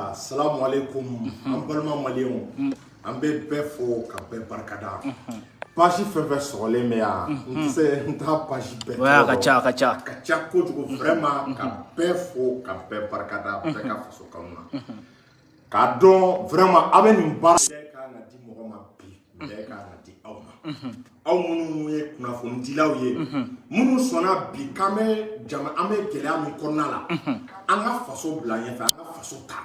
Ayiwa, salamu aleykum, an balima maliyɛnw, an bɛ bɛɛ fo ka bɛɛ barikada. Page fɛn fɛn sɔgɔlen bɛ yan, n tɛ se, n t'a page bɛɛ. Ouais, a ka ca, a ka ca. A ka ca kojugu vraiment. Ka bɛɛ fo ka bɛɛ barikada, bɛɛ ka faso kanu na, k'a dɔn vraiment aw bɛ nin baara bɛɛ kan ka di mɔgɔ ma bi, bɛɛ kan ka di aw ma, aw minnu ye kunnafonidilaw ye, minnu sɔnna bi k'an bɛ jama, an bɛ gɛlɛya min kɔnɔna la, an ka faso bila ɲɛfɛ, an ka faso ta.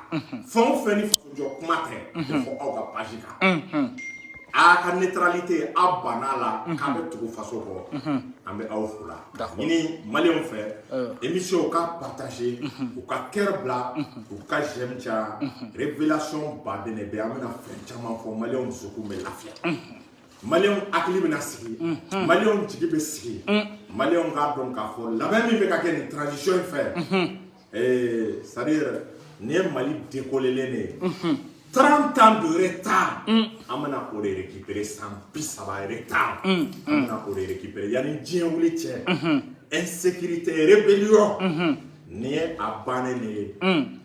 Fɛn o fɛn ni faso jɔ kuma tɛ, tɛ fɔ aw ka page kan. A ka neutralité, a banna la k'a bɛ tugu faso kɔ, an bɛ aw fo la. Ɲini maliyɛnw fɛ, émission u ka partager, u ka cœur bila, u ka j'aime caya. Révélation baden de bɛ, an bɛna fɛn caman fɔ, maliyɛnw dusukun bɛ lafiya, maliyɛnw hakili bɛna sigi, maliyɛnw jigi bɛ sigi, maliyɛnw k'a dɔn k'a fɔ labɛn min bɛ ka kɛ nin transition in fɛ, c'est à dire nin ye Mali décollelen de ye. 30 ans de retard, an bɛna o de récupérer. San 30 retard, an bɛna o de récupérer yanni diɲɛ wuli cɛ. Insécurité, rébellion, nin ye a bannen de ye.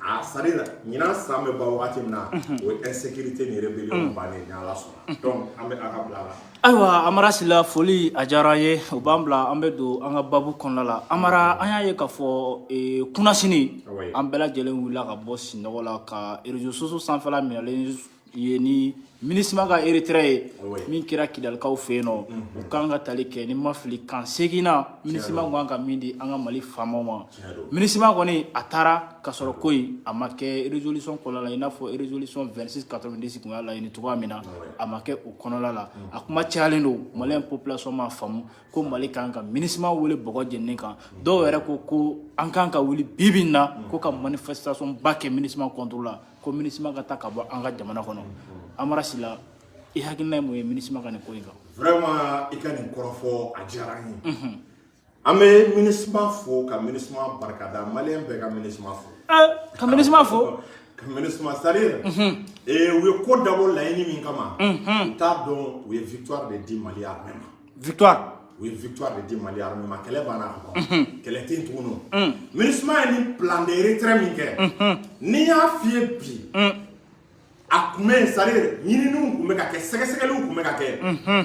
A, c'est à dire ɲinan san bɛ ban wagati min na, o ye insécurité ni rébellion bannen, ni Ala sɔnna. Donc an bɛ a ka bila la. Ayiwa, Amara Sila, foli a diyara an ye. O b'an bila an bɛ don an ka babu kɔnɔna la. Amara, an y'a ye k'a fɔ kunnasini, an bɛɛ lajɛlen wulila ka bɔ sinɔgɔ la ka réseaux sociaux sanfɛla minɛlen ye ni MINUSMA ka retrait ye min kɛra Kidalikaw fɛ yen nɔ. U kan ka tali kɛ, ni ma fili, kan seginna MINUSMA kan ka min di an ka Mali faamaw ma. MINUSMA kɔni a taara ka sɔrɔ ko in a ma kɛ résolution kɔnɔna la, i n'a fɔ résolution 2690 kun y'a laɲini cogoya min na, a ma kɛ o kɔnɔna la. A kuma cayalen don, maliyɛn population m'a faamu ko Mali kan ka MINUSMA wele bɔgɔ jeninen kan. Dɔw yɛrɛ ko ko an kan ka wuli bi bi in na ko ka manifestation ba kɛ MINUSMA contre la, ko MINUSMA ka taa ka bɔ an ka jamana kɔnɔ. Amara Sila, i hakilina ye mun ye MINUSMA ka nin ko in kan? Vraiment, i ka nin kɔrɔfɔ a diyara n ye. An bɛ MINUSMA fo ka MINUSMA barikada, maliyɛn bɛɛ ka MINUSMA fo. Ka MINUSMA fo. Ka MINUSMA, c'est à dire u ye ko dabɔ laɲini min kama, u t'a dɔn, u ye victoire de di Mali armée ma. Victoire. U ye victoire de di Mali armée ma. Kɛlɛ banna ka ban, kɛlɛ tɛ yen tuguni. MINUSMA ye nin plan de retrait min kɛ, n'i y'a f'i ye bi, a kun bɛ, c'est à dire ɲininiw kun bɛ ka kɛ, sɛgɛsɛgɛliw kun bɛ ka kɛ.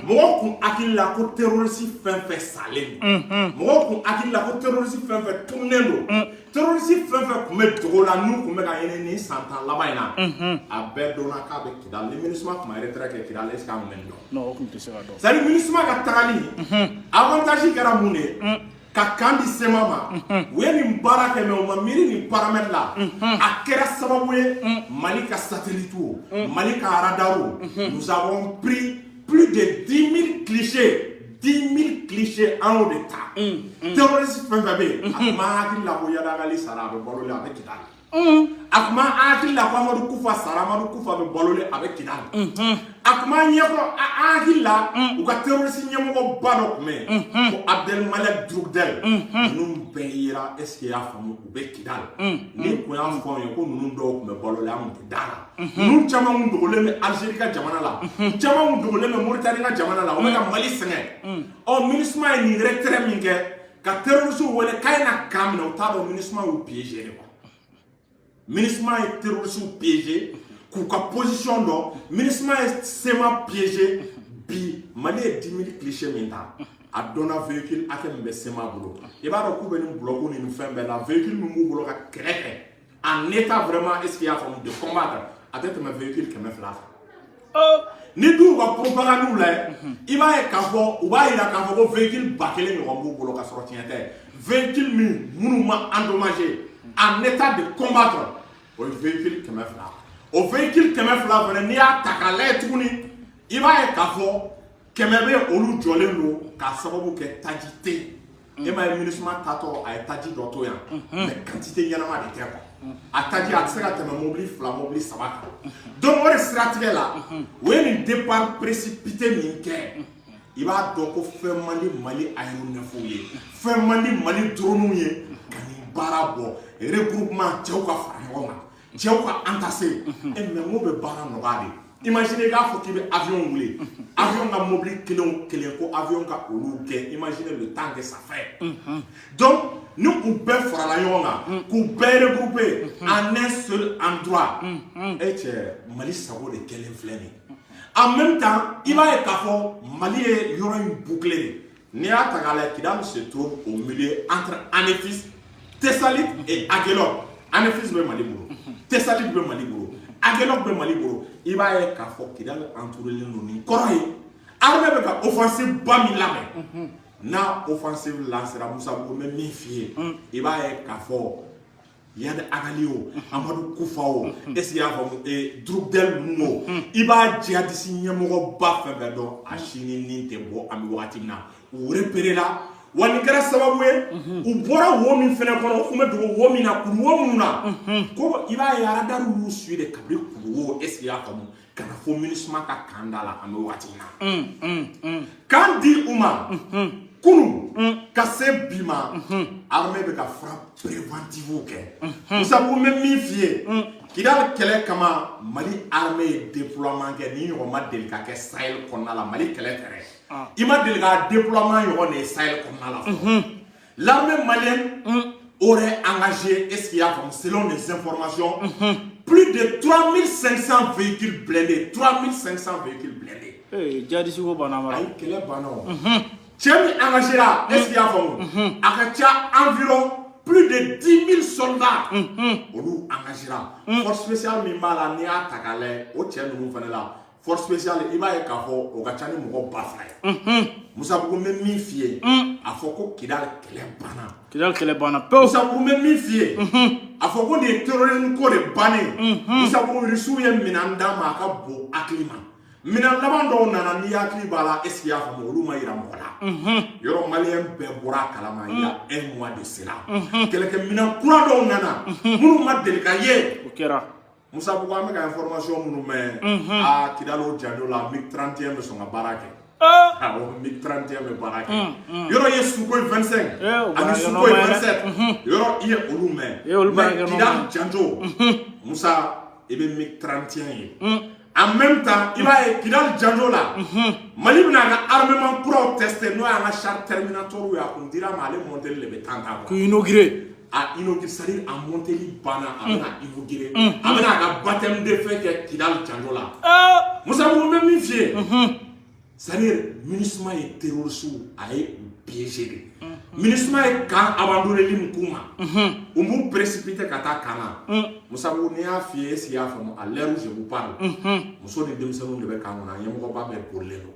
Mɔgɔw kun hakili la ko terroriste fɛn fɛn salen don, mɔgɔw kun hakili la ko terroriste fɛn fɛn tununnen don, terroriste fɛn fɛn kun bɛ dogo la, n'u kun bɛ ka ɲini nin san 10 laban in na, a bɛɛ dɔnna k'a bɛ Kidali. Ni MINUSMA kun ma retrait kɛ Kidali, est ce que an kun bɛ nin dɔn? Non, o kun tɛ se ka dɔn. C'est à dire MINUSMA ka tagali avantage kɛra mun de ye? Ka kan di CMA ma. U ye nin baara kɛ, mais u ma miiri nin paramètre la. A kɛra sababu ye, Mali ka satellite o, Mali ka radar o, nous avons pris plus de 10 000 clichés, 10 000 clichés, an y'o de ta. Terroriste fɛn fɛn bɛ yen, a tun b'an hakili la ko Iyad Ag Ghali sara, a bɛ balo la, a bɛ Kidali. A tun b'an hakili la ko Amadu Kufa sara, Amadu Kufa bɛ balolen, a bɛ Kidali. A tun b'an ɲɛkɔrɔ, an hakili la, u ka terroriste ɲɛmɔgɔba dɔ tun bɛ yen ko Abdelmalek Droukdel. Ninnu bɛɛ yera, est ce que i y'a faamu, u bɛ Kidali. Ni kun y'a fɔ anw ye ko ninnu dɔw tun bɛ balo la, an tun tɛ da la. Ninnu caman kun dogolen bɛ Algérie ka jamana la, caman kun dogolen bɛ Mauritanie ka jamana la, u bɛ ka Mali sɛgɛn. Ɔ, MINUSMA ye nin retrait min kɛ ka terroriste wele k'a ye na camp minɛ, u t'a dɔn MINUSMA y'u piégé de quoi. MINUSMA ye terroriste piégé k'u ka position dɔn. MINUSMA ye CMA piégé. Bi Mali ye 10 000 clichés min ta, a dɔnna véhicule hakɛ min bɛ CMA bolo. I b'a dɔn k'u bɛ nin bloc ni nin fɛn bɛɛ la, véhicule min b'u bolo ka kɛlɛ kɛ en état vraiment, est ce que i y'a faamu, de combattre, a tɛ tɛmɛ véhicule 200 kan. Ni dun ka propagande lajɛ, i b'a ye k'a fɔ u b'a yira k'a fɔ ko véhicule 1000 ɲɔgɔn b'u bolo, ka sɔrɔ tiɲɛ tɛ. Véhicule min minnu ma endommagé, en état de combattre, o ye véhicule 200. O véhicule 200 fana, n'i y'a ta k'a lajɛ tuguni, i b'a ye k'a fɔ 100 bɛ olu jɔlen don k'a sababu kɛ taji tɛ yen. E m'a ye, MINUSMA taatɔ, a ye taji dɔ to yan, mais quantité ɲɛnama de tɛ quoi. A taji a tɛ se ka tɛmɛ mobili fila, mobili saba kan. Donc o de siratigɛ la, u ye nin départ précipité min kɛ, i b'a dɔn ko fɛn man di Mali aéronef ye, fɛn man di Mali drone ye ka nin baara bɔ. Regroupement, cɛw ka fara ɲɔgɔn kan, cɛw ka entasser e, mais n ko bɛ baara nɔgɔya de. Imagine k'a fɔ k'i bɛ avion wuli, avion ka mobili kelen o kelen, ko avion ka olu kɛ, imagine le temps que ça fait. Donc Ni u bɛɛ farala ɲɔgɔn kan k'u bɛɛ regrouper en un seul endroit, e cɛ, Mali sago de kɛlen filɛ nin ye. En même temps, i b'a ye k'a fɔ Mali ye yɔrɔ in boucler de. N'i y'a ta k'a lajɛ, Kidal se trouve au milieu entre Anéfis, Tessalit et Aguelhok. Anéfis bɛ Mali bolo, Tessalit bɛ Mali bolo, Aguelhok bɛ Mali bolo. I b'a ye k'a fɔ Kidal entouré don. Nin kɔrɔ ye armée bɛ ka offensive ba min labɛn, n'a offensive lancera, Musa Bugu, n bɛ min f'i ye, i b'a ye k'a fɔ Iyad Ag Ghali o, Amadu Kufa o, est ce que i y'a faamu, Droukdel ninnu o, i b'a jihadiste ɲɛmɔgɔba fɛn fɛn dɔn, a si ni nin tɛ bɔ. An bɛ wagati min na, u repéré la wa. Nin kɛra sababu ye, u bɔra wo min fɛnɛ kɔnɔ, u tun bɛ dogo wo min na, kuru wo minnu na ko, i b'a ye radar y'u suit de kabini kuru wo, est ce que i y'a faamu, ka na fo MINUSMA ka camp da la. An bɛ wagati min na, camp di u ma kunun ka se bi ma, armée bɛ ka frappe préventive kɛ. Musa Bugu, n bɛ min f'i ye, Kidali kɛlɛ kama, Mali armée ye déploiement kɛ ni ɲɔgɔn ma deli ka kɛ Sahel kɔnɔna la. Mali kɛlɛ tɛ dɛ, i ma deli ka déploiement ɲɔgɔn de ye Sahel kɔnɔna la fɔlɔ. L'armée malienne aurait engagé, est-ce qu'il y a, selon les informations, plus de 3500 véhicules blindés, 3500 véhicules blindés. Ee, jihadiste ko banna mara. Ayi, kɛlɛ banna o. Cɛ min engagé la, est-ce qu'il y a faamu, a ka ca environ plus de 10 000 soldats, olu engagé la. Force spéciale min b'a la, n'i y'a ta k'a lajɛ, o cɛ ninnu fana la, force spéciale, i b'a ye k'a fɔ o ka ca ni mɔgɔ 2000 ye. Musa Bugu, n bɛ min f'i ye, a fɔ ko Kidali kɛlɛ banna. Kidali kɛlɛ banna pewu. Musa Bugu, n bɛ min f'i ye, a fɔ ko nin ye terrorisme ko de bannen. Musa Bugu, Irisiw ye minɛn d'a ma, a ka bon hakili ma. Minɛn laban dɔw nana, n'i hakili b'a la, est ce que i y'a faamu, olu ma yira mɔgɔ la. Yɔrɔ malien bɛɛ bɔra a kalama il y a un mois de cela. Kɛlɛkɛminɛn kura dɔw nana minnu ma deli ka ye. O kɛra. Musa Bugu, an bɛ ka information minnu mɛn, aa, Kidali o janjo la, MiG 31 bɛ sɔn ka baara kɛ. Awɔ, MiG 31 bɛ baara kɛ. Yɔrɔ ye Sukhoi 25 Eh, o ani baarakɛ Sukhoi nɔma ye dɛ. 27, yɔrɔ i ye olu mɛn. Eh, olu Mais baarakɛ nɔma Kidali ye. janjo, Musa, i bɛ MiG 31 ye. En même temps, i b'a ye Kidali janjo la, Mali bɛna a ka armement kuraw tester, n'o y'an ka char Terminator ye. A kun dira a ma, ale monteli de bɛ temps ta K'u quoi. inaugurer. A inauguré, c'est-à-dire a monteli banna, a bɛna inauguré, a bɛna a ka baptême de feu kɛ Kidali janjo la. Musa Bugu, n bɛ min f'i ye, c'est-à-dire MINUSMA ye terroriste, a ye u piégé de. MINUSMA ye camp abandonné min k'u ma, u m'u précipité ka taa camp na. Musa Bugu, n'i y'a f'i ye, est ce que i y'a faamu, à l'heure où je vous parle, muso ni denmisɛnninw de bɛ camp kɔnɔ, a ɲɛmɔgɔba bɛɛ bolilen don.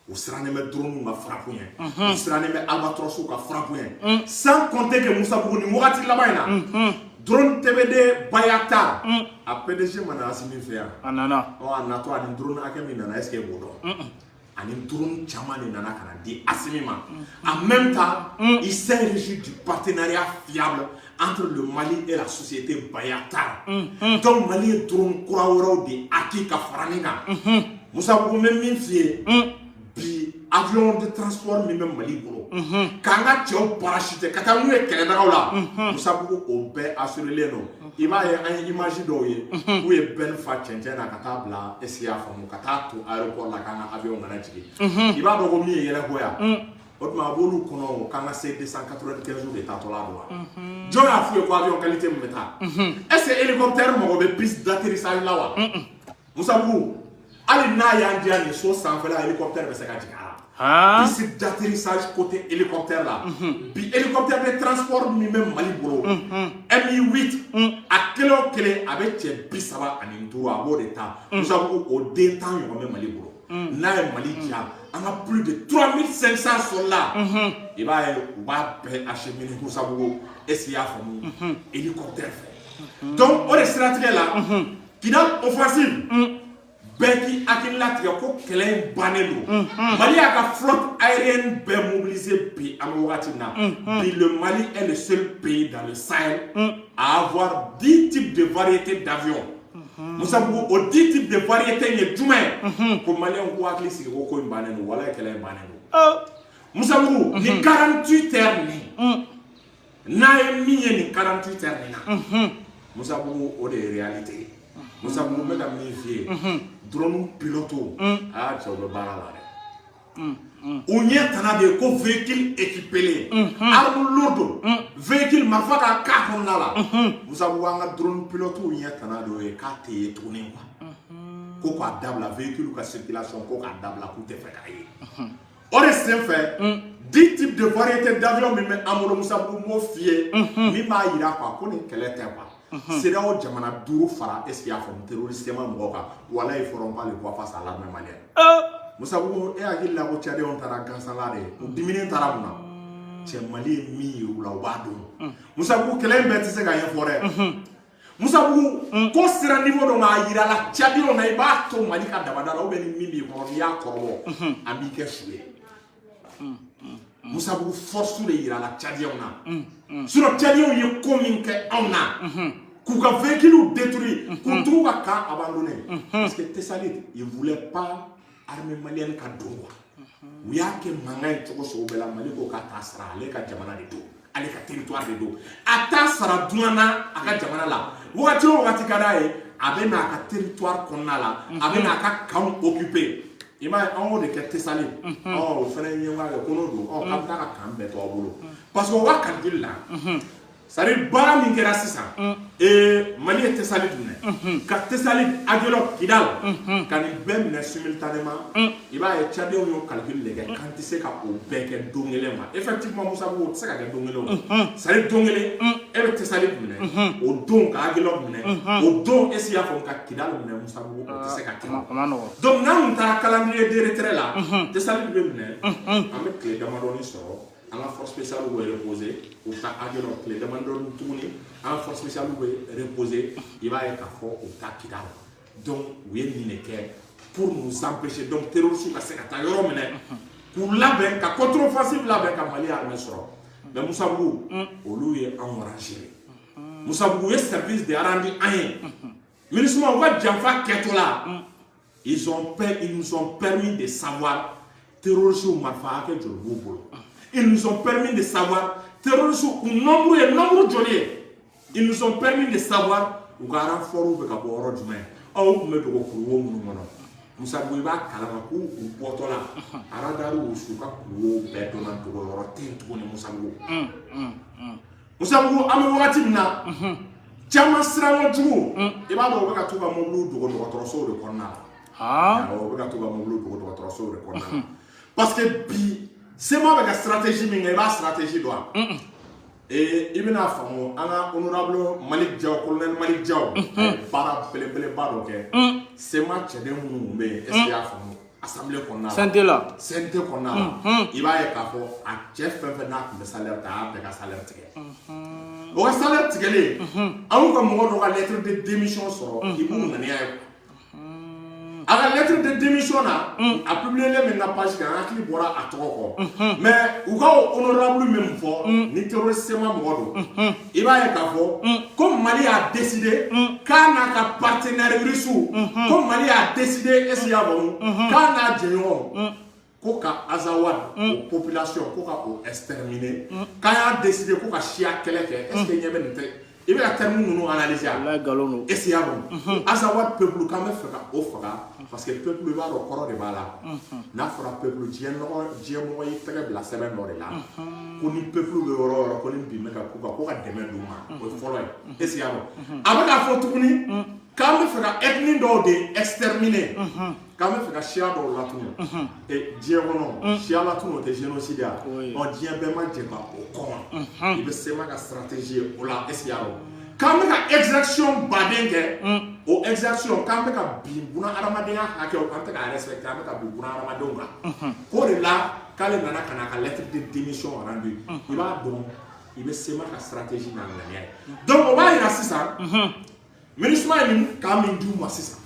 U sirannen bɛ drone ka frappe ɲɛ, u sirannen bɛ Albatros ka frappe ɲɛ, sans compter que, Musa Bugu, nin wagati laban in na, drone TBD Bayraktar, a PDG ma na Asimi fɛ yan. A nana. Ɔ, a natɔ, ani drone hakɛ min nana, est ce que e b'o dɔn? Ani drone caman de nana ka na di Asimi ma. En même temps, il s'est réjoui du partenariat fiable entre le Mali et la société Bayraktar. Donc Mali ye drone kura wɛrɛw de acquis ka fara nin kan. Musa Bugu, n bɛ min f'i ye, bi avion de transport min bɛ Mali bolo k'an ka cɛw parachuter ka taa n'u ye kɛlɛdagaw la, Musa Bugu, o bɛɛ assurélen don. I b'a ye, an ye image dɔw ye k'u ye bɛn fa cɛncɛn na ka taa bila, est ce que i y'a faamu, ka taa to aéroport la k'an ka avion kana jigin. I b'a dɔn ko min ye yɛlɛko ya, o tuma a b'olu kɔnɔ o k'an ka C 295 de taatɔla don wa. Jɔn y'a f'u ye ko avion qualité min bɛ taa? Est ce que hélicoptère mago bɛ piste d'atterrissage la wa? Musa Bugu, hali n'a y'an diya, nin so sanfɛla, hélicoptère bɛ se ka jigin a la. Piste d'atterrissage côté hélicoptère la, bi hélicoptère de transport min bɛ Mali bolo, Mi 8, a kelen o kelen a bɛ cɛ 35, a b'o de ta. Musa Bugu, o den 10 ɲɔgɔn bɛ Mali bolo. N'a ye Mali diya, an ka plus de 3500 soldats, i b'a ye u b'a bɛɛ acheminer, Musa Bugu, est ce que i y'a faamu, hélicoptère fɛ. Donc o de siratigɛ la, Kidal offensive, bɛɛ k'i hakili latigɛ ko kɛlɛ in bannen don. Mali y'a ka flotte aérienne bɛɛ mobiliser bi. An bɛ wagati min na bi, le Mali est le seul pays dans le Sahel à avoir 10 types de variétés d'avions. Musa Bugu, o 10 types de variétés in ye jumɛn ye? Ko maliyɛnw k'u hakili sigi ko ko in bannen don, walayi, kɛlɛ in bannen don. Musa Bugu, nin 48 heures nin, n'a ye min ye nin 48 heures nin na, Musa Bugu, o de ye réalité ye. Musa Bugu, n bɛ ka min f'i ye, drone pilote, aa, cɛw bɛ baara la dɛ. U ɲɛ tana de ye ko véhicule équipé, arme lourde, véhicule marifa ka k'a kɔnɔna la. Musabugu, an ka drone pilote ɲɛ tana de ye k'a tɛ ye tuguni quoi, ko k'a dabila, véhicule ka circulation ko k'a dabila, k'u tɛ fɛ k'a ye. O de senfɛ, 10 types de variétés d'avion min bɛ an bolo, Musabugu, m'o f'i ye, min b'a yira quoi ko nin kɛlɛ tɛ quoi. CEDEAO jamana 5 fara, est ce que i y'a faamu, terroriste ma mɔgɔw kan, walahi, ils feront pas le poids face à l'armée malienne. Musabugu, e hakili la ko Tchadiens taara gansanla de ye, u diminen taara mun na? Cɛ, Mali ye min yir'u la, u b'a dɔn. Musabugu, kɛlɛ in bɛɛ tɛ se ka ɲɛfɔ dɛ. Musabugu, ko sera niveau dɔ ma, a yira la Tchadiens na, i b'a to Mali ka dabada la ou bien ni min b'i kɔnɔ, n'i y'a kɔrɔbɔ, an b'i kɛ su ye. Musabugu, force de yira la Tchadiens na. Sinon Tchadiens ye ko min kɛ anw na, k'u ka véhicules détruire, k'u t'u ka camp abandonné, parce que Tessalit, ils voulaient pas armée malienne ka don quoi. U y'a kɛ mankan ye cogo sugu bɛɛ la. Mali ko k'a t'a sara, ale ka jamana de don, ale ka territoire de don, a t'a sara dunan na a ka jamana la. Wagati o wagati ka d'a ye, a bɛ n'a ka territoire kɔnɔna la, a bɛ n'a ka camp occuper. I m'a ye, an y'o de kɛ Tessalit. Ɔ, o fana ye ɲɛngoya kɛ ko n'o don, ɔ, k'an bɛ taa ka camp bɛɛ to aw bolo, parce que o ka calcul la, c'est à dire baara min kɛra sisan, Mali ye Tessalit minɛ, ka Tessalit, Aguelhok, Kidal, ka nin bɛɛ minɛ simultanément. I b'a ye, Tchadiens y'o calcul de kɛ k'an tɛ se ka o bɛɛ kɛ don kelen ma. Effectivement, Musabugu, o tɛ se ka kɛ don kelen o. C'est à dire don kelen e bɛ Tessalit minɛ, o don ka Aguelhok minɛ, o don, est ce que i y'a faamu, ka Kidal minɛ, Musabugu, o tɛ se ka kɛ. A ma nɔgɔn. Donc n'an tun taara calendrier de retrait la, Tessalit bɛ minɛ, an bɛ tile damadɔni sɔrɔ, an ka force spéciale bɛ reposer, u bɛ taa Aguelhok, tile damadɔni tuguni, an ka force spéciale bɛ reposer, i b'a ye k'a fɔ u bɛ taa Kidal. Donc u ye nin de kɛ pour nous empêcher, donc terroristes ka se ka taa yɔrɔ minɛ, k'u labɛn ka contre-offensive labɛn ka Mali armée sɔrɔ. Mais Musabugu, olu ye anw arranger. Musabugu, u ye service de rendu an ye. MINUSMA, u ka janfa kɛtɔ la, ils nous ont permis de savoir terroristes marifa hakɛ joli b'u bolo. Ils nous ont permis de savoir terroristes u nombre ye nombre joli ye. Ils nous ont permis de savoir u ka renfort bɛ ka bɔ yɔrɔ jumɛn. Ɔ, u tun bɛ dogo kuluwo minnu kɔnɔ, Musabugu, i b'a kalama k'u u bɔtɔ la, radar y'u su, u ka kuluwo bɛɛ dɔnna, dogo yɔrɔ tɛ yen tuguni. Musabugu, Musabugu, an bɛ wagati min na, caman siran kojugu, i b'a dɔn, u bɛ ka t'u ka mobiliw dogo dɔgɔtɔrɔsow de kɔnɔna la. Awɔ, u bɛ ka t'u ka mobiliw dogo dɔgɔtɔrɔsow de kɔnɔna la, parce que bi CMA bɛ ka stratégie min kɛ, i b'a stratégie dɔn wa? Ee, i bɛna faamu, an ka honorable Malick Diaw, colonel Malick Diaw, a ye baara belebeleba dɔ kɛ. CMA cɛden minnu tun bɛ yen, est ce que i y'a faamu, assemblée kɔnɔna la, CNT la. CNT kɔnɔna la, i b'a ye k'a fɔ a cɛ fɛn fɛn n'a tun bɛ salaire ta, a y'a bɛɛ ka salaire tigɛ. O ka salaire tigɛlen, an y'u ka mɔgɔ dɔ ka lettre de démission sɔrɔ, i b'u ŋaniya ye. A ka lettre de démission na, a publié min na page kan, an hakili bɔra a tɔgɔ kɔ, mais u ka o honorable min fɔ ni terroriste CMA mɔgɔ don, i b'a ye k'a fɔ ko Mali y'a décidé k'a n'a ka partenaire russe, ko Mali y'a décidé, est ce que i y'a faamu, k'a n'a jɛɲɔgɔnw, ko ka Azawad o population, ko ka o exterminer, k'an y'a décidé ko ka siya kɛlɛ kɛ. Est ce que ɲɛ bɛ nin tɛ, i bɛ ka terme ninnu analyser a? Walayi, nkalon don. Est ce que i y'a faamu, Azawad peuple, k'an bɛ fɛ ka o faga, parce que peuple, i b'a dɔn kɔrɔ de b'a la. N'a fɔra peuple, diɲɛ nɔgɔ, diɲɛ mɔgɔ y'i tɛgɛ bila sɛbɛn dɔ de la ko ni peuple bɛ yɔrɔ o yɔrɔ, ko ni bin bɛ ka k'u kan, ko ka dɛmɛ d'u ma, o ye fɔlɔ ye. Est ce que i y'a faamu, a bɛ k'a fɔ tuguni k'an bɛ fɛ ka ethnie dɔw de exterminer, k'an bɛ fɛ ka siya dɔw latunu. E, diɲɛ kɔnɔ siya latunu, o tɛ génocide ya? Ɔ, diɲɛ bɛɛ ma jɛ ka o kɔn. I bɛ CMA ka stratégie ye o la. Est ce que i y'a dɔn k'an bɛ ka exaction baden kɛ, o exaction, k'an bɛ ka bin buna hadamadenya hakɛw, an tɛ k'a respecter, an bɛ ka bin buna hadamadenw kan, k'o de la k'ale nana ka n'a ka lettre de démission rendu. I b'a dɔn, i bɛ CMA ka stratégie n'a ŋaniya ye. Donc o b'a yira sisan, MINUSMA ye nin camp min d'u ma sisan,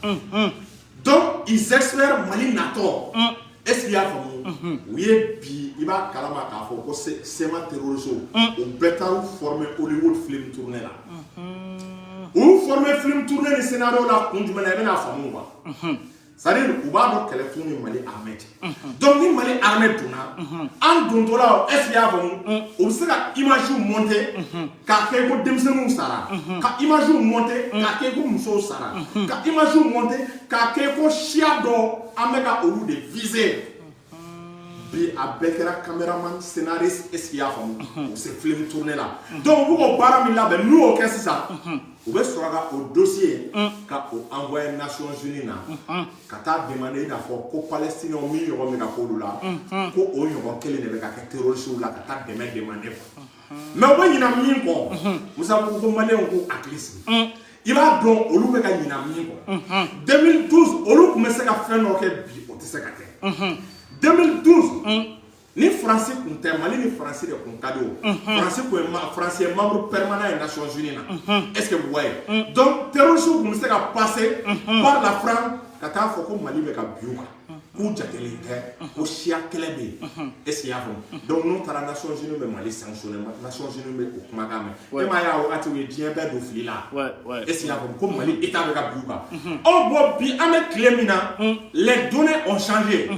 donc ils espèrent Mali natɔ. Est ce que i y'a faamu, u ye bi, i b'a kalama k'a fɔ ko CMA terroriste, o bɛɛ taar'u former Hollywood film tournée la. U y'u former film tournée ni scénario la kun jumɛn na? I bɛna faamu quoi. C'est à dire u b'a dɔn kɛlɛ t'u ni Mali armée cɛ. Donc ni Mali armée donna, an dontɔ la, est ce que i y'a faamu, u bɛ se ka image monter k'a kɛ ko denmisɛnninw sara, ka image monter k'a kɛ ko musow sara, ka image monter k'a kɛ ko siya dɔ, an bɛ ka olu de viser. Bi a bɛɛ kɛra caméraman, scénariste, est ce que i y'a faamu, u se film tourner la. Donc u b'o baara min labɛn, n'u y'o kɛ sisan, u bɛ sɔrɔ ka o dossier ka o envoyer Nations Unies na, ka taa demander i n'a fɔ ko Palestiniens min ɲɔgɔn bɛ ka k'olu la, ko o ɲɔgɔn kelen de bɛ ka kɛ terroristes la, ka taa dɛmɛ demander quoi. Mais u bɛ ɲina min kɔ, Musa ko ko Maliyɛnw k'u hakili sigi. I b'a dɔn olu bɛ ka ɲina min kɔ, 2012 olu tun bɛ se ka fɛn dɔ kɛ, bi o tɛ se ka kɛ. 2012 ni Faransi tun tɛ, Mali ni Faransi de tun ka di. O Faransi kun ye, Faransi ye membre permanent ye Nations Unies na, est ce que vous voyez? Donc terroristes tun bɛ se ka passer par la France ka taa fɔ ko Mali bɛ ka bin u kan, k'u jatelen tɛ, ko siya kɛlɛ bɛ yen, est ce que i y'a faamu? Donc n'u taara Nations Unies bɛ Mali sanctionner, Nations Unies bɛ o kumakan mɛn. E m'a ye a wagati u ye diɲɛ bɛɛ don fili la, est ce que i y'a faamu, ko Mali état bɛ ka bin u kan. Ɔ bon, bi an bɛ tile min na, les données ont changé.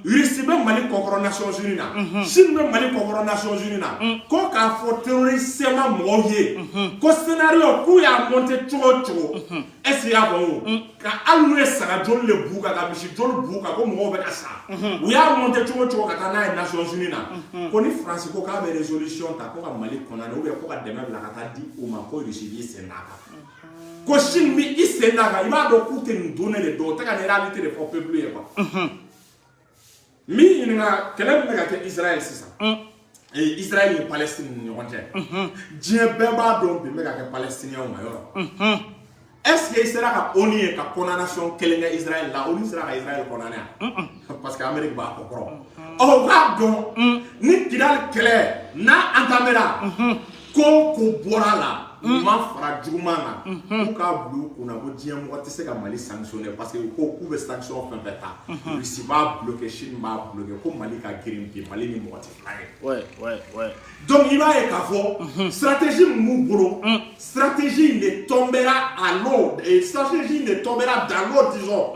Russie bɛ Mali kɔkɔrɔ Nations Unies na, Chine bɛ Mali kɔkɔrɔ Nations Unies na, ko k'a fɔ terroriste ma mɔgɔw ye ko scénario k'u y'a monter cogo o cogo, est ce que i y'a faamu, ka hali n'u ye saga joli de b'u kan, ka misi joli b'u kan, ko mɔgɔw bɛ ka sa, u y'a monter cogo o cogo ka taa n'a ye Nations Unies na, ko ni Faransi ko k'a bɛ résolution ta ko ka Mali condamner ou bien ko ka dɛmɛ bila ka taa di u ma, ko Russie b'i sen d'a kan, ko Chine bɛ i sen d'a kan. I b'a dɔn k'u tɛ nin données de dɔn, u tɛ ka nin réalité de fɔ peuple ye quoi. N b'i ɲininka, kɛlɛ min bɛ ka kɛ Israël sisan, Israël ni Palestine ni ɲɔgɔn cɛ, diɲɛ bɛɛ b'a dɔn bi bɛ ka kɛ Palestiniens ma yɔrɔ. Est ce que i sera ka ONU ye ka condamnation kelen kɛ Israël la? ONU sera ka Israël condamner yan parce que Amérique b'a kɔ kɔrɔ. Ɔ u k'a dɔn ni Kidali kɛlɛ n'a entamera, ko o ko bɔra la, ɲuman fara juguman kan, k'u k'a bila u kunna ko diɲɛ mɔgɔ tɛ se ka Mali sanctionner, parce que u ko k'u bɛ sanction fɛn fɛn ta, Russie b'a bloquer, Chine b'a bloquer, ko Mali ka girin bi, Mali ni mɔgɔ tɛ fila ye. Donc i b'a ye k'a fɔ stratégie min b'u bolo, stratégie in de tombera à l'eau et stratégie in de tombera dans l'eau, disons.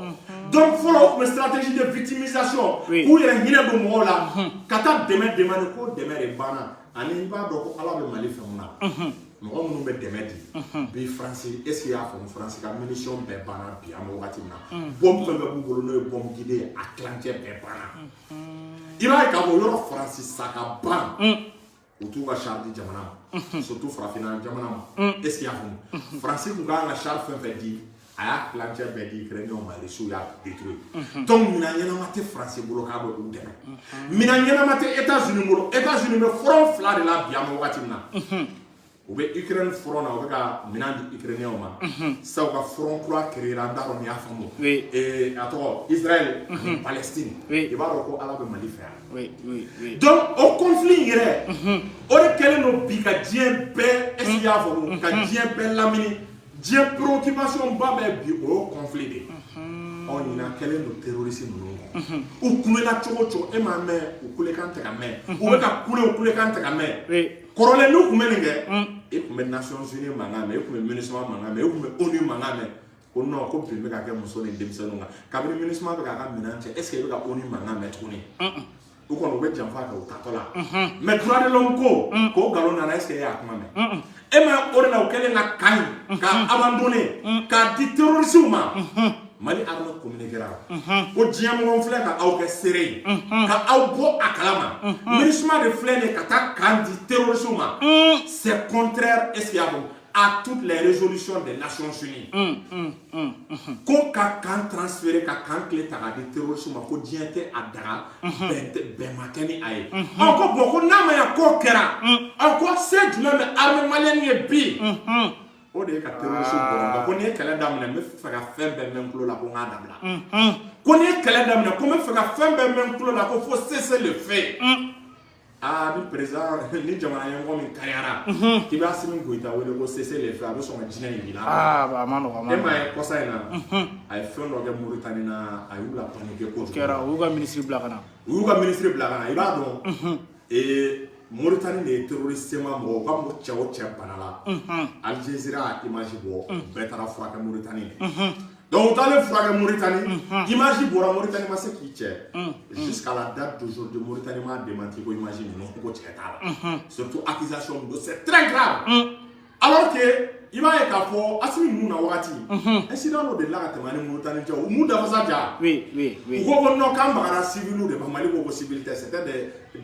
Donc fɔlɔ o tun bɛ stratégie de victimisation, k'u yɛrɛ hinɛ don mɔgɔw la ka taa dɛmɛ demander, ko dɛmɛ de banna. Ani i b'a dɔn ko Ala bɛ Mali fɛ mun na, mɔgɔ minnu bɛ dɛmɛ di bi, Faransi, est ce que i y'a faamu, Faransi ka munition bɛɛ banna bi. An bɛ wagati min na, bombe fɛn fɛn b'u bolo n'o ye bombe guidée ye, a tilancɛ bɛɛ banna. I b'a ye k'a fɔ yɔrɔ Faransi sa ka ban, u t'u ka char di jamana ma, surtout farafinna jamana ma, est ce que i y'a faamu? Faransi kun kan ka char fɛn fɛn di, a y'a tilancɛ bɛɛ di Ukrainiens ma, Russiw y'a détruit. Donc minɛn ɲɛnama tɛ Faransi bolo k'a bɛ u dɛmɛ, minɛn ɲɛnama tɛ États-Unis bolo. États-Unis bɛ front fila de la bi. An bɛ wagati min na, u bɛ Ukraine front na, u bɛ ka minɛn di Ukrainiens ma sisan, u ka front kura créer, an t'a dɔn n'i y'a faamu. A tɔgɔ Israël ani Palestine. I b'a dɔn ko Ala bɛ Mali fɛ yan. Donc o conflit in yɛrɛ, o de kɛlen don bi ka diɲɛ bɛɛ, est ce que i y'a faamu, ka diɲɛ bɛɛ lamini. Diɲɛ préoccupation ba bɛɛ bi, o y'o conflit de ye. Ɔ ɲinan kɛlen don terroriste ninnu kɔ, u kulela cogo o cogo, e m'a mɛn u kulekan tɛ ka mɛn, u bɛ ka kule, u kulekan tɛ ka mɛn. Kɔrɔlen n'u tun bɛ nin kɛ, e tun bɛ Nations Unies mankan mɛn, e tun bɛ MINUSMA mankan mɛn, e tun bɛ ONU mankan mɛn ko non, ko bin bɛ ka kɛ muso ni denmisɛnninw kan. Kabini MINUSMA bɛ k'a ka minɛn cɛ, est ce que e bɛ ka ONU mankan mɛn tuguni? U kɔni u bɛ janfa kɛ u tatɔ la, mais droit de l'homme ko k'o nkalon nana, est ce que e y'a kuma mɛn? E ma o de la u kɛlen ka camp in k'a abandonner k'a di terroristes ma. Mali armée communiquera ko diɲɛ mɔgɔ filɛ ka aw kɛ seere ye ka aw bɔ a kalama, MINUSMA de filɛ nin ye ka taa camp di terroristes ma, c'est contraire, est ce que i y'a faamu, à toutes les résolutions des Nations Unies, ko ka camp transférer, ka camp clé ta k'a di terroristes ma, ko diɲɛ tɛ a daga, bɛn tɛ, bɛn ma kɛ ni a ye. Ɔ ko bon, ko n'a ma ɲɛ k'o kɛra, ɔ ko se jumɛn bɛ armée malienne ye bi? O de ye ka terroriste bɔrɔ ko n'i ye kɛlɛ daminɛ, n bɛ fɛ ka fɛn bɛɛ mɛn n tulo la, ko n k'a dabila. Ko n'i ye kɛlɛ daminɛ, ko n bɛ fɛ ka fɛn bɛɛ mɛn n tulo la, ko fo cesser le feu. Aa ni président ni jamana ɲɛmɔgɔ min kariyara k'i bɛ Assimi Goïta wele ko cesser le feu, a bɛ sɔn ka jinɛ yir'i la. Aa a ma nɔgɔn, a ma E m'a nɔgɔn. ye kɔsa in na, a ye fɛn dɔ kɛ Mauritanie na, a y'u la paniquer kojugu. Kɛra u y'u ka ministre bila ka na. U y'u ka ministre bila ka na. I b'a dɔn Mauritanie de ye terroriste ma mɔgɔ, u ka mɔgɔ cɛ o cɛ bana la, Al Jazeera y'a image bɔ, u bɛɛ taara furakɛ Mauritanie de. Donc u taalen furakɛ Mauritanie, image bɔra, Mauritanie ma se k'i cɛ. Jusqu'à la date d'aujourd'hui, Mauritanie m'a démenti ko image ninnu ko cɛ t'a la. Surtout accusation min don, c'est très grave, alors que i b'a ye k'a fɔ Asimi ninnu na wagati, incident dɔ delila ka tɛmɛ ani Mauritanie cɛ, u m'u dafasa ja. U ko non, k'an bagara civil de ma. Mali ko civil tɛ, c'était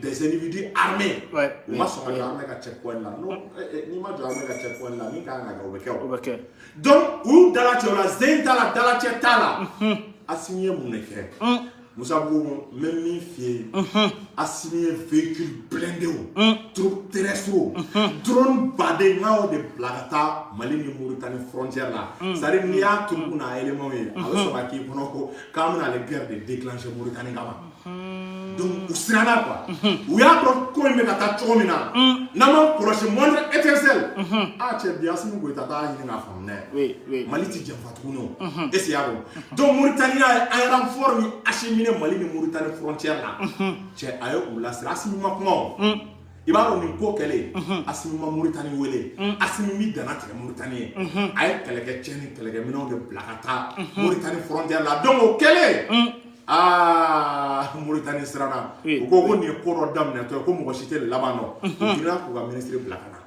des individus armés. U ma sɔn ka jɔ armée ka checkpoint la. Non, n'i ma jɔ armée ka checkpoint la, min kan ka kɛ, o bɛ kɛ o. O bɛ kɛ. Donc u y'u dalacɛ o la, zen t'a la, dalacɛ t'a la. Asimi ye mun de kɛ? Musa Boubou, n bɛ min f'i ye, Asimi ye véhicule blindé, troupes terrestres, drone baden n y'o de bila ka taa Mali ni Mauritanie frontière la. C'est à dire, n'i y'a troupe n'a élément ye, a bɛ sɔn ka k'i kɔnɔ ko k'an bɛna ale guerre de déclencher Mauritanie kama. Donc u siranna quoi. U y'a dɔn ko in bɛ ka taa cogo min na, n'an m'an kɔlɔsi, moindre étincelle, ah cɛ, bi Asimi Goïta t'a ɲini k'a faamu dɛ. Mali ti janfa tuguni o. Est ce que i y'a dɔn? Donc Mauritanie y'a an renfort min acheminé Mali ni Mauritanie frontière la, cɛ, a ye u lasira. Asimi ma kuma o. I b'a dɔn nin ko kɛlen, Asimi ma Mauritanie wele, Asimi mi danna tigɛ Mauritanie ye. A ye kɛlɛkɛcɛ ni kɛlɛkɛminɛnw de bila ka taa Mauritanie frontière la. Donc o kɛlen, aa, Mauritanie siranna. U ko nin ye ko dɔ daminɛtɔ ye, ko mɔgɔ si tɛ laban dɔn. U girinna k'u ka ministre bila ka na.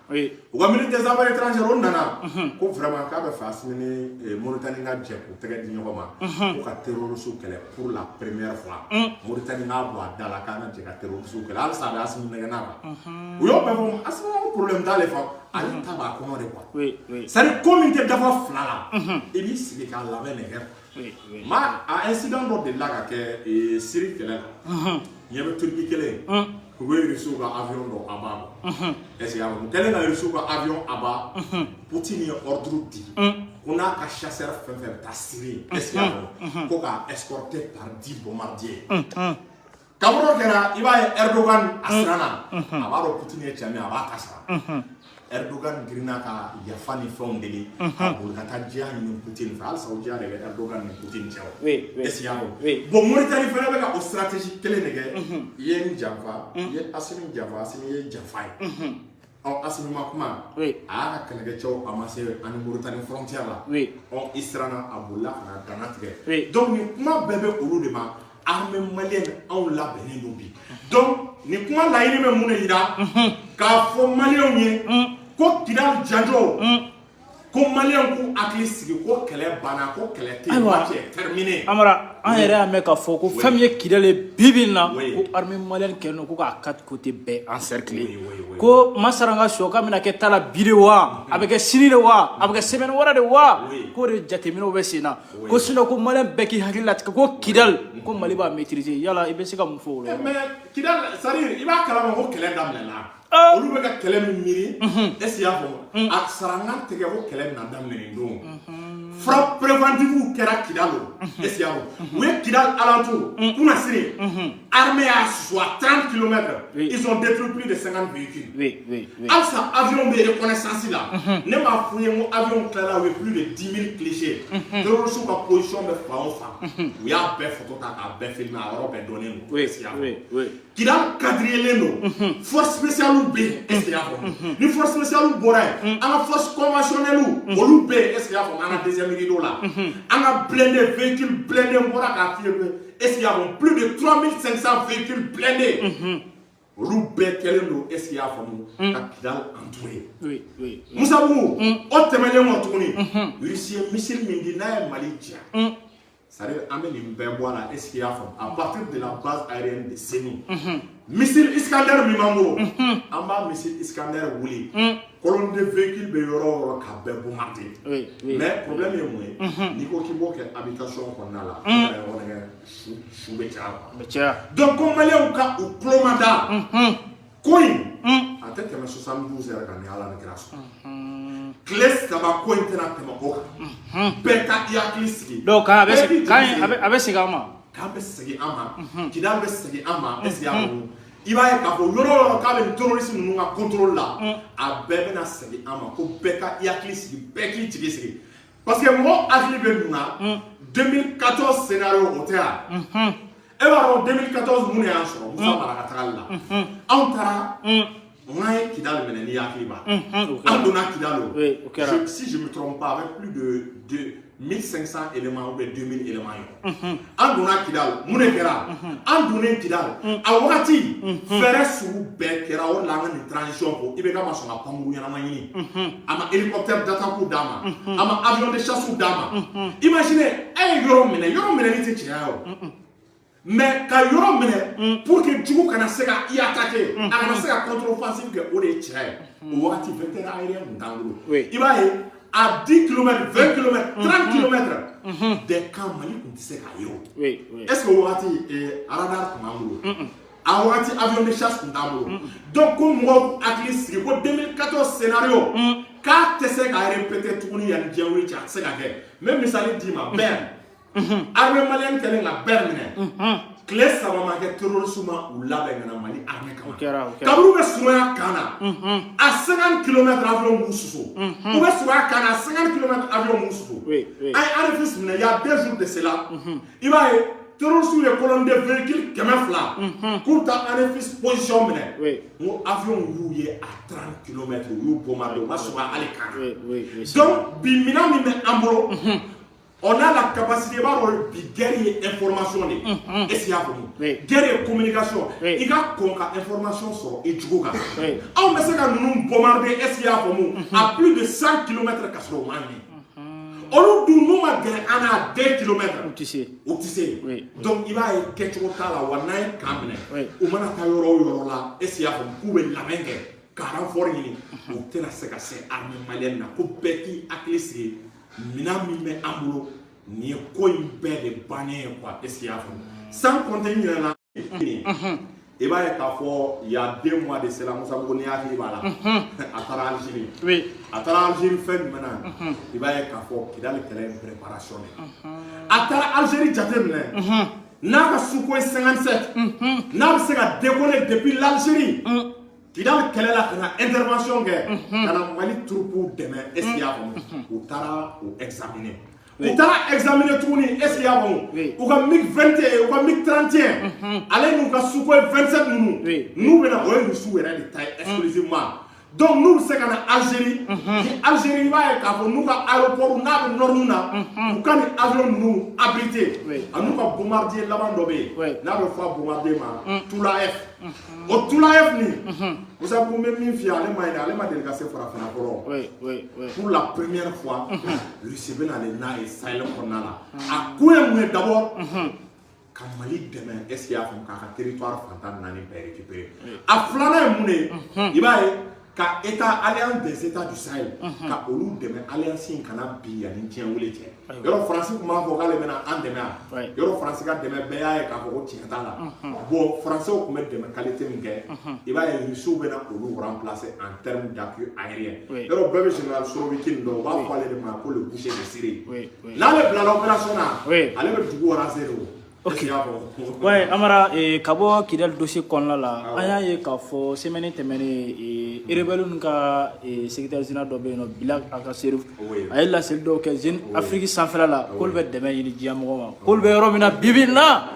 U ka ministre des Affaires étrangères, o nana ko vraiment k'a bɛ fɛ Asimi ni Mauritanie ka jɛ k'u tɛgɛ di ɲɔgɔn ma ko ka terroriste kɛlɛ pour la première fois. Mauritanie k'a bɔ a da la k'an ka jɛ ka terroriste kɛlɛ. Halisa a bɛ Asimi nɛgɛ n'a kan. U y'o bɛɛ fɔ, Asimi ko problème t'ale fa, ale ta b'a kɔnɔ de quoi. C'est à dire, ko min tɛ dafa fila la, i b'i sigi k'a labɛn de kɛ. Ma a incident dɔ delila ka kɛ Syrie kɛlɛ la, ɲɛ bɛ Turquie kelen, u bɛ Russiw ka avion dɔ abat quoi. Est ce que y'a faamu? Kɛlen ka Russiw ka avion abat, Poutine ye ordre di ko n'a ka chasseur fɛn fɛn bɛ taa Syrie, est ce que y'a faamu, ko k'a escorter par 10 bombardiers. Kaburu kɛra, i b'a ye Erdogan a siranna, a b'a dɔn Poutine ye cɛ min ye, a b'a ta sara. Erdogan girinna ka yafa ni fɛnw deli ka boli ka taa diya ɲini Poutine fɛ. Halisa o diya de bɛ Erdogan ni Poutine cɛ o. Est ce que i y'a faamu? Oui. Bon, Mauritanie fana bɛ ka o stratégie kelen de kɛ. I ye n janfa, i ye Asimi janfa, Asimi ye janfa ye. Ɔ, Asimi ma kuma. A y'a ka kɛlɛkɛcɛw amassé ani Mauritanie frontière la. Ɔ, i siranna, a bolila ka na danna tigɛ. Donc nin kuma bɛɛ bɛ olu de ma. Armée malienne, anw labɛnnen don bi. Donc nin kuma laɲini bɛ mun de yira? K'a fɔ maliyɛnw ye ko Kidali janjo, ko maliyɛnw k'u hakili sigi, ko kɛlɛ banna, ko kɛlɛ tɛ yen, match est terminé. Amara, an yɛrɛ y'a mɛn k'a fɔ ko fɛn min ye Kidali ye bi bi in na, ko armée malienne kɛlen don ko k'a quatre côtés bɛɛ encercler. Ko Masara ka sɔ k'a bɛna kɛ ta la bi de wa, a bɛ kɛ sini de wa, a bɛ kɛ semaine wɛrɛ de wa? K'o de jateminɛw bɛ sen na, ko sinon ko maliyɛn bɛɛ k'i hakili latigɛ ko Kidali, ko Mali b'a maîtriser. Yala i bɛ se ka mun fɔ o la? Mais Kidali, c'est à dire, i b'a kalama ko kɛlɛ daminɛna. Olu bɛ ka kɛlɛ min miiri, est ce que i y'a faamu, a sarankan tigɛ ko kɛlɛ bɛna daminɛ nin don. Frappe préventive kɛra Kidal o, est ce que i y'a faamu, u ye Kidal alentour kunnasiri, armée y'a susu à 30 km, ils ont détruit plus de 50 véhicules. Halisa avion bɛ reconnaissance la. Ne m'a f'u ye n ko avion tilala, u ye plus de 10 000 clichés. Terroristes ka position bɛ fan o fan, u y'a bɛɛ photo ta k'a bɛɛ filmer, a yɔrɔ bɛɛ dɔnnen don. Est ce que i y'a faamu? Oui. Kidal quadrillé don, force spéciale bɛ yen, est ce que i y'a faamu? Ni force spéciale bɔra yen, an ka force conventionnelle olu bɛ yen, est ce que i y'a faamu? An ka deuxième rideau la, an ka blindé, véhicule blindé, n bɔra k'a f'i ye, est ce que i y'a faamu, plus de 3500 véhicules blindés, olu bɛɛ kɛlen don, est ce que i y'a faamu, ka Kidal entouré. Musa Boubou, o tɛmɛnen kɔ tuguni, Russie ye missile min di n'a ye Mali ja, c'est à dire an bɛ nin bɛɛ bɔ a la, est ce que i y'a faamu, à partir de la base aérienne de Sénou, missile Iskander min b'an bolo, an b'a missile Iskander wuli, colonne de véhicule bɛ yɔrɔ o yɔrɔ k'a bɛɛ bombarder. Mais problème ye mun ye? N'i ko k'i b'o kɛ habitation kɔnɔna la, o kɛra ɲɔgɔn nɛgɛ, su bɛ caya quoi. Bɛ caya. Donc ko maliyɛnw ka u tulo ma da ko in, a tɛ tɛmɛ 72 heures kan ni Ala ni kira sɔnna. Tile 3 ko in tɛna tɛmɛ o kan. Bɛɛ ka i hakili sigi. Donc k'an a bɛ Bɛɛ k'i segin k'an jigi sigi. a bɛ segin an ma. K'an bɛ segin an ma, Kidal bɛ segin an ma, est ce que i y'a faamu? I b'a ye k'a fɔ yɔrɔ o yɔrɔ k'a bɛ nin terroriste ninnu ka contrôle la, a bɛɛ bɛna segin an ma. Ko bɛɛ ka i hakili sigi, bɛɛ k'i jigi sigi, parce que mɔgɔw hakili bɛ mun na? 2014 scénario o tɛ yan. E b'a dɔn 2014 mun de y'an sɔrɔ? Musa Mara ka tagali la, anw taara n'an ye Kidal minɛ, n'i hakili b'a O kɛra. an donna Kidal o. Oui, o kɛra. Si je me trompe pas, avec plus de 1500 éléments ou bien 2000 éléments ye. An donna Kidal, mun de kɛra? An donnen Kidal, a wagati fɛɛrɛ sugu bɛɛ kɛra. O de la an ka nin transition ko IBK ma sɔn ka pankuru ɲɛnama ɲini, a ma hélicoptère d'attaque d'a ma, a ma avion de chasse d'a ma. Imaginez, e ye yɔrɔ minɛ, yɔrɔ minɛli tɛ cɛya ye o, mais ka yɔrɔ minɛ pour que jugu kana se ka i attaquer, a kana se ka contre-offensive kɛ, o de ye cɛya ye. O wagati, vecteur aérien tun t'an bolo. I b'a ye, à 10 km, 20 km, 30 km des camps, Mali tun tɛ se k'a ye o. Est-ce que o wagati radar tun b'an bolo? A wagati, avion de chasse tun t'an bolo. Donc ko mɔgɔw hakili sigi ko 2014 scénario k'a tɛ se ka répéter tuguni yanni diɲɛ wuli cɛ, a tɛ se ka kɛ. N bɛ misali d'i ma, Ber, armée malienne kɛlen ka Ber minɛ, tile 3 ma kɛ, terroriste ma u labɛn ka na Mali armée kama. O kɛra, o kɛra. Kaburu bɛ surunya camp na, à 50 km, avion b'u susu. U bɛ surunya camp na, à 50 km, avion b'u susu. An ye Anefis minɛ il y a 2 jours de cela. I b'a ye, terroriste ye colonne de véhicule 200 k'u taa Anefis position minɛ. N ko avion y'u ye à 30 km, u y'u bombarder, u ma surunya hali camp na. Oui, oui, oui. Donc bi, minɛn min bɛ an bolo, on a la capacité. I b'a dɔn, bi guerre ye information de ye. Est ce que i y'a faamu? Oui. Guerre ye communication. Oui. I ka kɔn ka information sɔrɔ i jugu kan. Oui. Anw bɛ se ka ninnu bombarder, est ce que i y'a faamu, à plus de 100 km ka sɔrɔ u m'a ɲɛ. Olu dun, n'u ma gɛrɛ an na à 2 km, U tɛ se. u tɛ se. Oui. Donc i b'a ye, kɛcogo t'a la wa. N'an ye camp minɛ, Oui. u mana taa yɔrɔ o yɔrɔ la, est ce que i y'a faamu, k'u bɛ labɛn kɛ ka renfort ɲini, u tɛna se ka se armée malienne na. Ko bɛɛ k'i hakili sigi, minɛn min bɛ an bolo nin ye, ko in bɛɛ de bannen ye quoi. Est ce que i y'a faamu? Sans compter n ɲinɛna, i b'a ye k'a fɔ il y a 2 mois de cela, Musa Bugu, n'i hakili b'a la, a taara Algérie. A taara Algérie fɛn jumɛn na? I b'a ye k'a fɔ Kidali kɛlɛ in préparation de. A taara Algérie, jate minɛ n'a ka Sukhoi 57, n'a bɛ se ka décoller depuis l'Algérie Kidali kɛlɛ la ka na intervention kɛ, ka na Mali troupes dɛmɛ. Est ce que i y'a faamu? U taara o examiner, u taara examiner tuguni. Est ce que i y'a faamu? Oui. U ka MiG 21, u ka MiG 31, ale n'u ka Sukhoi 27 ninnu, n'u bɛna, o ye Rusiw yɛrɛ de ta ye exclusivement. Donc n'u bɛ se ka na Algérie, ni Algérie, i b'a ye k'a fɔ n'u ka aéroport n'a bɛ norme na, u ka nin avion ninnu abrité, a n'u ka bombardier laban dɔ bɛ yen, n'a bɛ fɔ a bombardier ma Tula F. O Tula F nin, Musa Bugu, n bɛ min f'i ye, ale ma ɲi dɛ, ale ma deli ka se farafinna fɔlɔ. Pour la première fois, Russie bɛ nalen n'a ye Sahel kɔnɔna la. A kun ye mun ye? D'abord ka Mali dɛmɛ, est ce que i y'a faamu, k'a ka territoire fan 14 bɛɛ récupérer. A filanan ye mun de ye? I b'a ye ka état alliance des états du Sahel, ka olu dɛmɛ, alliance in kana bin yanni diɲɛ wuli cɛ. Yɔrɔ Faransi tun b'a fɔ k'ale bɛna an dɛmɛ yan. Yɔrɔ Faransi ka dɛmɛ, bɛɛ y'a ye k'a fɔ ko tiɲɛ t'a la. Bon, Français tun bɛ dɛmɛ qualité min kɛ, i b'a ye Russiw bɛna olu remplacer en termes d'appui aérien. Yɔrɔ bɛɛ bɛ général Sourovikine dɔn, u b'a fɔ ale de ma ko le boucher de Syrie. N'ale bilala opération na, ale bɛ dugu raser de o. Est-ce que i y'a faamu? Ouais, Amara, ka bɔ Kidali dossier kɔnɔna la, an y'a ye k'a fɔ semaine tɛmɛnen, rebelle ninnu ka secrétaire général dɔ bɛ yen nɔ, Bilal Ag Acherif, a ye laseli dɔw kɛ Jeune Afrique sanfɛla la, k'olu bɛ dɛmɛ ɲini diɲɛ mɔgɔ ma, k'olu bɛ yɔrɔ min na bi bi in na,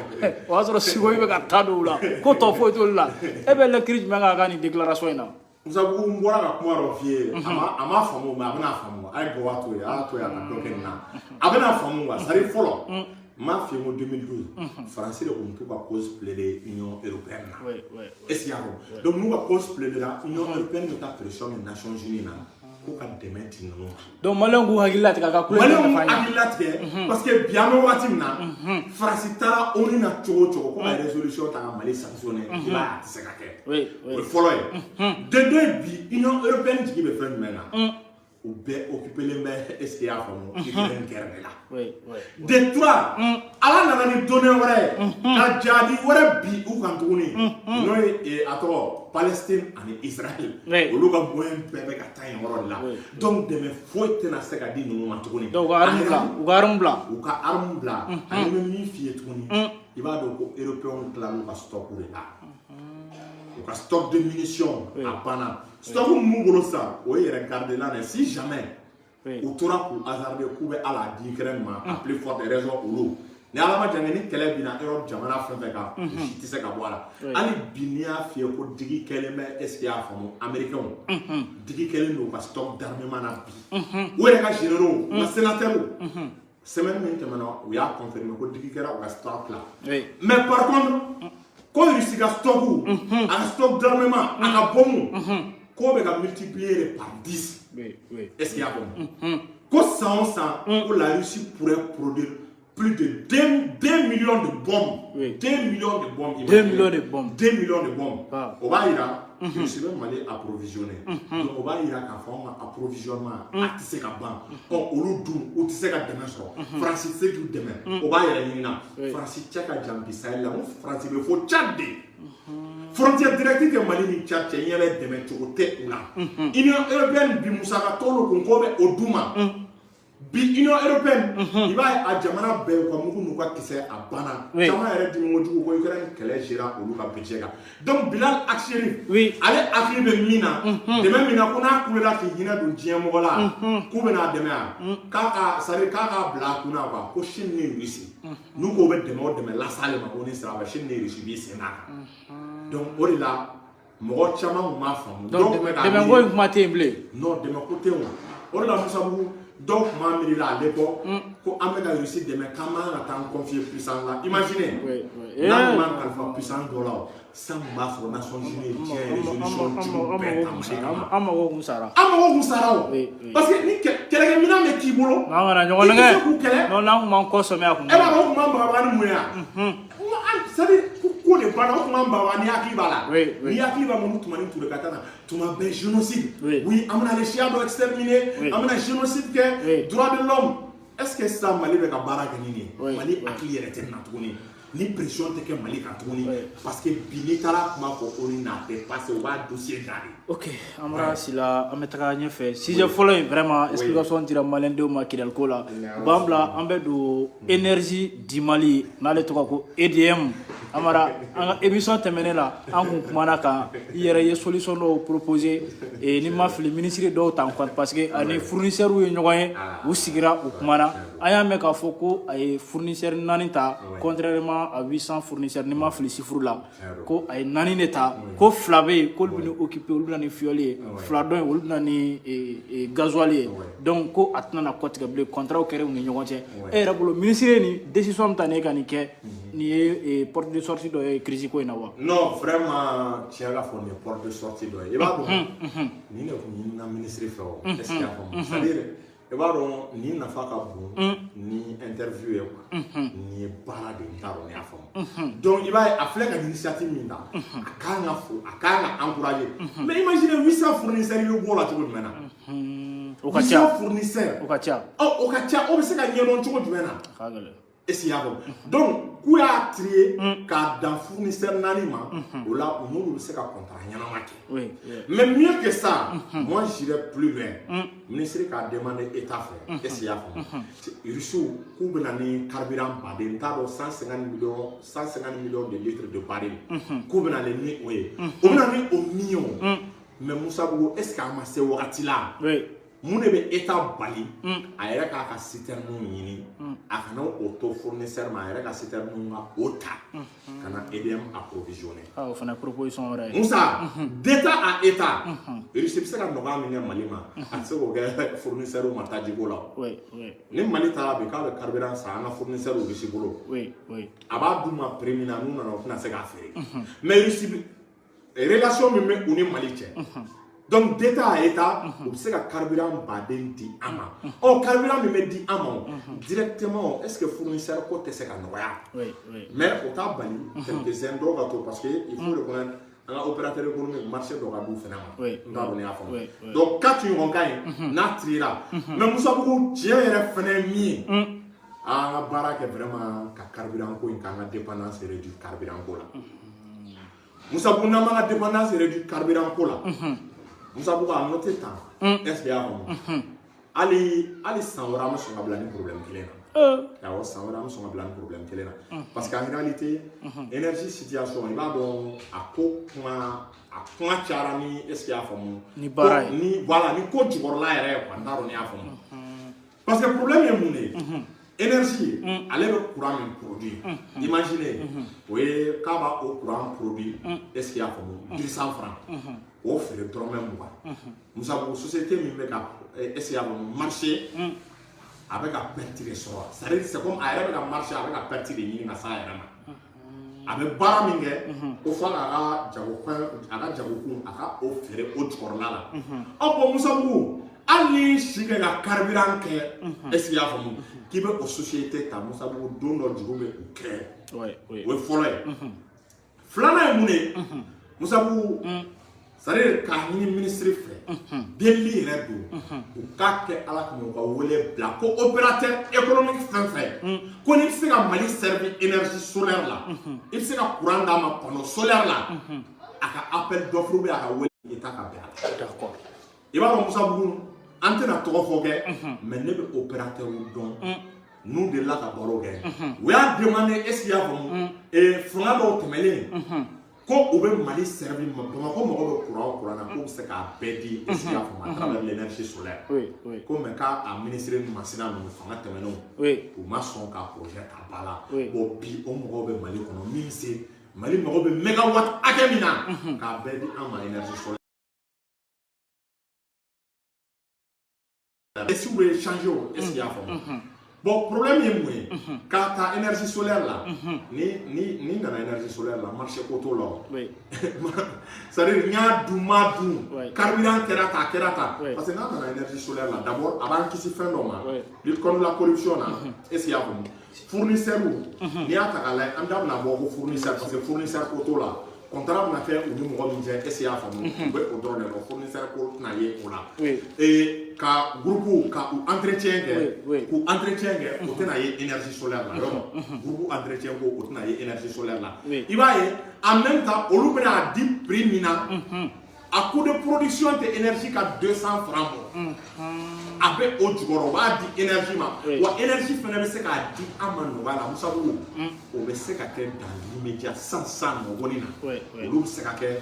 o y'a sɔrɔ Sukhoi bɛ ka taa don u la, ko tɔ foyi t'olu la. E bɛ lecture jumɛn k'a ka nin déclaration in na? Musa Bugu, n bɔra ka kuma dɔ f'i ye, a ma faamu, mais a bɛna faamu. A ye Gowa to yen, a y'a to yen a ka dɔ kɛ nin na, a bɛna faamu quoi. C'est à dire fɔlɔ, n m'a f'i ye ko 2012, Faransi de tun t'u ka cause plaider Union européenne na. Est ce que i y'a faamu? Donc n'u ka cause plaider la, Union européenne bɛ taa pression kɛ Nations Unies na k'u ka dɛmɛ di ninnu ma. Donc maliyɛnw k'u hakili latigɛ a ka kulo in Maliyɛnw nafa ɲɛ. Hakili latigɛ, parce que bi an bɛ wagati min na, Faransi taara ONU na cogo o cogo ko ka résolution ta ka Mali sanctionner, i b'a ye a tɛ se ka kɛ. O ye fɔlɔ ye. De deux, bi Union européenne jigi bɛ fɛn jumɛn na? U bɛɛ occupélen bɛ, est ce que i y'a faamu, Ukraine guerre de la. De trois, Ala nana ni donnée wɛrɛ ye ka jadi wɛrɛ bi u kan tuguni, n'o ye a tɔgɔ Palestine ani Israël. Olu ka moyen bɛɛ bɛ ka taa yen yɔrɔ de la. Donc dɛmɛ foyi tɛna se ka di ninnu ma tuguni. Donc u ka arme bila, u ka arme bila. U ka arme bila. Ani bɛ min f'i ye tuguni, i b'a dɔn ko européens tilal'u ka stock de la, u ka stock de munitions a banna. Stock min b'u bolo sisan, o ye yɛrɛ garder la dɛ. Si jamais u tora k'u hasarder k'u bɛ ala di Ukraine ma, à plus forte raison olu ni Ala ma jan kɛ, ni kɛlɛ binna Europe jamana fɛn fɛn kan, u si tɛ se ka bɔ a la. Hali bi n'i y'a f'i ye ko digi kɛlen bɛ, est ce que i y'a faamu, américains digi kɛlen don u ka stock d'armement na bi, u yɛrɛ ka généraux, u ka sénateurs. Semaine min tɛmɛna, u y'a confirmé ko digi kɛra u ka stock la. Mais par contre, ko Russie ka stock, a ka stock d'armement, a ka bombe, k'o bɛ ka multiplier par 10. Est-ce qu'il y a faamu? Ko san o san, ko la Russie pourrait produire plus de 2 millions de bombes. 2 millions de bombes. 2 millions de bombes. 2 millions de bombes. O b'a yira Russie bɛ Mali approvisionner. Donc o b'a yira k'a fɔ anw ka approvisionnement a tɛ se ka ban. Ɔ, olu dun, u tɛ se ka dɛmɛ sɔrɔ. Faransi tɛ se k'u dɛmɛ. O b'a yɛrɛ ɲini na. Faransi cɛ ka jan bi Sahel la. N ko Faransi bɛ fo Tchad de. Frontière directe tɛ Mali ni Tchad cɛ, ɲɛ bɛ dɛmɛ cogo tɛ u la. Union européenne bi, musaka t'olu kun k'o bɛ o d'u ma. Bi Union européenne, i b'a ye, a jamana bɛɛ, u ka mugu n'u ka kisɛ a banna. Caman yɛrɛ dimi kojugu ko Ukraine kɛlɛ gérera olu ka budget kan. Donc Bilal Ag Acherif, ale hakili bɛ min na, dɛmɛ min na, ko n'a kulela k'i hinɛ don diɲɛ mɔgɔ la k'u bɛna dɛmɛ yan, k'a ka, c'est à dire k'a k'a bila a kunna quoi, ko Chine ni Russie, n'u ko bɛ dɛmɛ o dɛmɛ las'ale ma ko ni sira fɛ, Chine ni Russie b'i sen d'a kan. Donc o de la, mɔgɔ caman tun m'a faamu. Donc dɛmɛ ko in kuma tɛ yen bilen. Non, dɛmɛ ko tɛ yen. O de la, Musabugu, dɔw tun b'a miiri la à l'époque ko an bɛ ka Russie dɛmɛ, k'an man ka taa an confier puissance la. Imaginez, n'an tun b'an kalifa puissance dɔ la, o sisan tun b'a sɔrɔ Nations Unies ye diɲɛ résolution jugu bɛɛ ta Mali kama. An mago kun sara. An mago kun sara o, parce que ni kɛlɛkɛminɛn bɛ k'i bolo, n'an kana ɲɔgɔn i tɛ se k'u kɛlɛ. Non, n'an kun m'an kɔ sɔmi a kun. E b'a dɔn, o tun b'an bagabaga ni mun ye wa? C'est à dire ko de banna, o tun b'an bagabaga. Ni hakili b'a la, ni hakili b'a mun Tumani Ture ka taa na, tuma bɛɛ génocide. Oui, an bɛna les siya dɔ exterminer, an bɛna génocide kɛ, droit de l'homme. Est-ce que sisan Mali bɛ ka baara kɛ ni nin ye? Mali hakili yɛrɛ tɛ na tuguni, ni pression tɛ kɛ Mali kan tuguni, parce que bi n'i taara kuma fɔ ONU na, a tɛ passer, u b'a dossier da de. Ok, Amara Sila, an bɛ taga ɲɛfɛ. Sujet fɔlɔ in, vraiment, explication dira maliyɛndenw ma Kidali ko la. U b'an bila an bɛ don Énergie du Mali, n'ale tɔgɔ ko EDM. Amara, an ka émission tɛmɛnen la, an kun kumana kan, i yɛrɛ ye solution dɔw proposer ni ma fili, ministre dɔw ta en compte, parce que ani fournisseurs ye ɲɔgɔn ye, u sigira, u kumana. An y'a mɛn k'a fɔ ko a ye fournisseur naani ta, contrairement à 800 fournisseurs, ni ma fili chiffre la, ko a ye naani de ta, ko fila bɛ yen k'olu bɛ occuper, olu bɛ na ni fioul ye, fila dɔ in, olu bɛ na ni gasoil ye. Donc ko a tɛna na kɔtigɛ bilen, contrat kɛra u ni ɲɔgɔn cɛ. E yɛrɛ bolo, ministre ye nin décision min ta, ne ka nin kɛ, nin ye porte de sortie dɔ ye crise ko in na wa? Non, vraiment, tiɲɛ ka fɔ, nin ye porte de sortie dɔ ye. I b'a dɔn, nin de kun ɲinina ministre fɛ o. Est ce que i y'a faamu? C'est à dire, i b'a dɔn, nin nafa ka bon ni interview ye quoi. Nin ye baara de ye, n t'a dɔn n'i y'a faamu. Donc i b'a ye, a filɛ ka initiative min ta, a kan ka fo, a kan ka encourager. Mais imaginez, 800 fournisseurs, i bɛ bɔ o la cogo jumɛn na? O ka ca. 800 fournisseurs. O ka ca. Ɔ, o ka ca, o bɛ se ka ɲɛdɔn cogo jumɛn na? A ka gɛlɛn. Est-ce qu'il y a faamu? Donc k'u y'a trier k'a dan fournisseur naani ma, o la u n'olu bɛ se ka contrat ɲɛnama kɛ. Mais mieux que ça, moi j'irais plus loin. Ministre k'a demandé État fɛ, est-ce qu'il y a faamu? Russiw k'u bɛ na ni carburant baden, n t'a dɔn, 150 millions, 150 millions de litres de baril, k'u bɛ na ni o ye. O bɛ na ni o min ye o. Mais Musabugu, est-ce que a ma se wagati la? Mun de bɛ État bali a yɛrɛ k'a ka citerne ɲini, a kana o to fournisseur ma, a yɛrɛ ka citerne ka o ta ka na EDM approvisionner? Ah, o fana proposition wɛrɛ ye. Musa, d'état à état, Russie bɛ se ka nɔgɔya min kɛ Mali ma, a tɛ se k'o kɛ fournisseur ma tajiko la. Ni Mali taara bi k'a bɛ carburant san an ka fournisseur Russie bolo, a b'a d'u ma prix min na, n'u nana, u tɛna se k'a feere. Mais Russie bi relation min bɛ u ni Mali cɛ, donc d'état à état, u bɛ se ka carburant baden di an ma. Ɔ, carburant min bɛ di an ma o directement, est ce que fournisseur ko tɛ se ka nɔgɔya? Mais o t'a bali quelques-uns dɔw ka to, parce que il faut reconnaître, an ka opérateur économique, marché dɔ ka d'u fana ma. N t'a dɔn n'i y'a faamu. Donc quatre ɲɔgɔn ka ɲi n'a tirera. Mais Musabugu, tiɲɛ yɛrɛ fana ye min ye, an ka baara kɛ vraiment ka carburant ko in, k'an ka dépendance réduire carburant ko la. Musabugu, n'an m'an ka dépendance réduire carburant ko la, Musabugu, a noté tan, est ce que i y'a faamu? Hali san wɛrɛ, an bɛ sɔn ka bila ni problème kelen na. Awɔ, san wɛrɛ an bɛ sɔn ka bila ni problème kelen na, parce que en réalité, énergie situation, i b'a dɔn, a ko kuma, a kuma cayara ni, est ce que i y'a faamu? Ni baara ye. Ni voilà, ni ko jukɔrɔla yɛrɛ ye quoi, n t'a dɔn n'i y'a faamu. Parce que problème ye mun de ye? Énergie, ale bɛ courant min produit, imaginez, o ye k'a b'a o courant produit, est ce que i y'a faamu, 200 francs, k'o feere dɔrɔmɛ 20. Musabugu, société min bɛ ka, est ce que i y'a faamu, marché A bɛ ka perte de sɔrɔ. C'est à dire, c'est comme a yɛrɛ bɛ ka marché, a bɛ ka perte de ɲini ka s'a yɛrɛ ma. A bɛ baara min kɛ, ko f'a k'a ka jagofɛn, a ka jagokun, a ka o feere o jukɔrɔla la. Ɔ bon, Musabugu, hali ni si kɛ ka carburant kɛ, est ce que i y'a faamu k'i bɛ o société ta, Musabugu, don dɔ juru bɛ u kɛ. O ye fɔlɔ ye. Filanan ye mun ye, Musabugu? C'est à dire, k'a ɲini ministre fɛ, delili yɛrɛ don, u k'a kɛ Ala kama, u ka wele bila ko opérateur économique fɛn fɛn ko n'i bɛ se ka Mali servir énergie solaire la, i bɛ se ka courant d'a ma panneau solaire la, a ka appel d'offre bɛ, a ka wele État ka bɛn a la. I b'a dɔn, Musabugu, an tɛna tɔgɔ fɔ kɛ, mais ne bɛ opérateur dɔn, n'u delila ka baro kɛ, u y'a demandé, est ce que i y'a faamu, fanga dɔw tɛmɛlen ko u bɛ Mali servir, Bamakɔ mɔgɔw bɛ courant o courant na, k'u bɛ se k'a bɛɛ di, est ce que i y'a faamu, à travers l'énergie solaire. Ko mais k'a ministre masina ninnu, fanga tɛmɛnenw, u ma sɔn ka projet ta ba la. Bon, bi o mɔgɔw bɛ Mali kɔnɔ min bɛ se, Mali mago bɛ mégawatt hakɛ min na, k'a bɛɛ di an ma énergie solaire. Est-ce que bɛ changer o, est ce que i y'a faamu? Bon, problème ye mun ye k'a ta énergie solaire la? Ni nana énergie solaire la, marché ko t'o la o. C'est à dire, n y'a dun, ma dun, carburant kɛra tan, a kɛra tan. Parce que n'a nana énergie solaire la, d'abord a b'an kisi fɛn dɔ ma, lutte contre la corruption na, est ce que i y'a faamu? Fournisseur, n'i y'a ta k'a lajɛ, an da bɛna bɔ ko fournisseur, parce que fournisseur ko t'o la. Contrat bɛna kɛ u ni mɔgɔ min cɛ, est ce que i y'a faamu, u bɛ o dɔrɔn de dɔn, fournisseur ko tɛna ye o la. Et ka groupe ka u entretien kɛ, k'u entretien kɛ, o tɛna ye énergie solaire la yɔrɔ. Groupe entretien ko, o tɛna ye énergie solaire la. I b'a ye, en même temps, olu bɛna di prix min na, a coût de production tɛ énergie ka 200 francs bɔ, a bɛ o jukɔrɔ, u b'a di énergie ma. Wa énergie fana bɛ se k'a di an ma nɔgɔya la, Musabugu. O bɛ se ka kɛ dans l'immédiat, san san nɔgɔnin na. Olu bɛ se ka kɛ